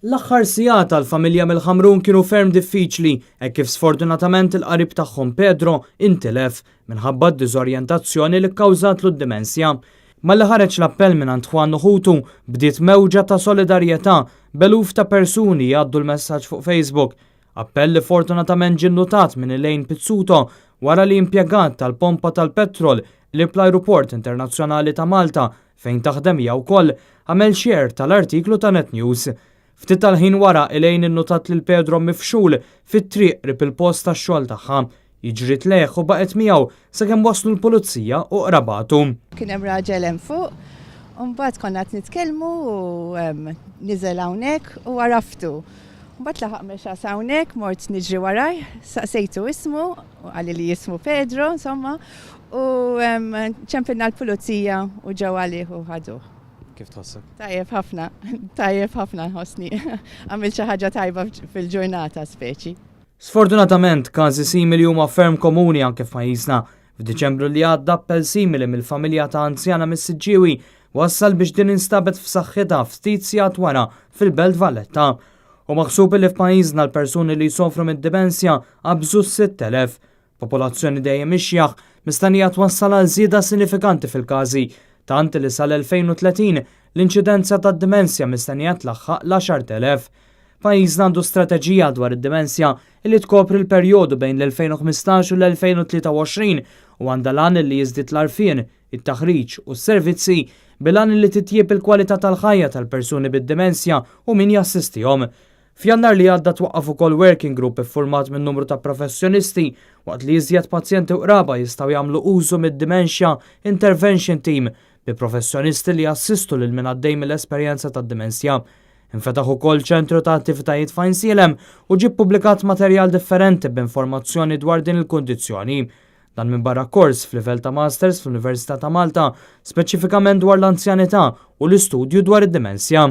L-aħħar sigħat tal-familja mill-Ħamrun kienu ferm diffiċli hekk kif sfortunatament il-qarib tagħhom Pedro intilef minħabba d-diżorjentazzjoni li kkawżatlu d-dimensja. Malli ħareġ l-appell mingħand Juan u ħutu, bdiet mewġa ta' solidarjetà b'eluf ta' persuni jgħaddu l-messaġġ fuq Facebook. Appell li fortunatament ġie nnutat minn Elaine Pizzuto wara li impjegat tal-pompa tal-petrol li fl-Ajruport Internazzjonali ta' Malta fejn taħdem hija wkoll għamel share tal-artiklu ta' Net News. Ftit tal-ħin wara, Elaine innutat lil Pedro mifxul fit-triq qrib il-post tax-xogħol tagħha. Ġriet lejh u baqgħet miegħu sakemm waslu l-pulizija u qrabatu. Kien hemm raġel hemm fuq, u mbagħad konna qed nitkellmu u niżel hawnhekk u għaraftu. Mbagħad laħaq mexa hawnhekk, mort niġri waraj, saqsejtu ismu, u qalli li jismu Pedro, insomma, u ċempilna l-pulizija u ġew għalih u ħaduh. Kif tħossok? Tajjeb ħafna, tajjeb ħafna nħossni. Għamilt xi ħaġa tajba fil-ġurnata speċi. Sfortunatament, każi simili huma ferm komuni anke f'pajjiżna. F'Diċembru li għadda, appell simili mill-familja ta' anzjana mis-Siġġiewi wassal biex din instabet f'saħħitha ftit sigħat wara fil-Belt Valletta. U maħsub li f'pajjiżna l-persuni li jsofru mid-dimensja qabżu s-6,000. Popolazzjoni dejjem ixjaħ mistennija twassal għal żieda sinifikanti fil-każi, tant li sal-2030 l-inċidenza tad-dimensja mistennija tlaħħaq l-10,000. Pajjiżna għandu strateġija dwar id-dimensja li tkopri l-perjodu bejn l-2015 u l-2023 u għandha l-għan li jiżdied l-għarfien, it-taħriġ u s-servizzi bil-għan li titjieb il-kwalità tal-ħajja tal-persuni bid-dimensja u min jassistihom. F'Jannar li għadda twaqqaf ukoll working group iffurmat minn numru ta' professjonisti, waqt li iżjed pazjenti u qraba jistgħu jagħmlu użu mid-Dementia Intervention Team bi professjonisti li jassistu lil min għaddej mill-esperjenza tad-dimensja. Infetaħ ukoll ċentru ta' attivitajiet f'Għajnsielem u ġie ppubblikat materjal differenti b'informazzjoni dwar din il-kundizzjoni. Dan minn barra kors f'livell ta' Masters fl-Università ta' Malta, speċifikament dwar l-anzjanità u l-istudju dwar id-dimensja.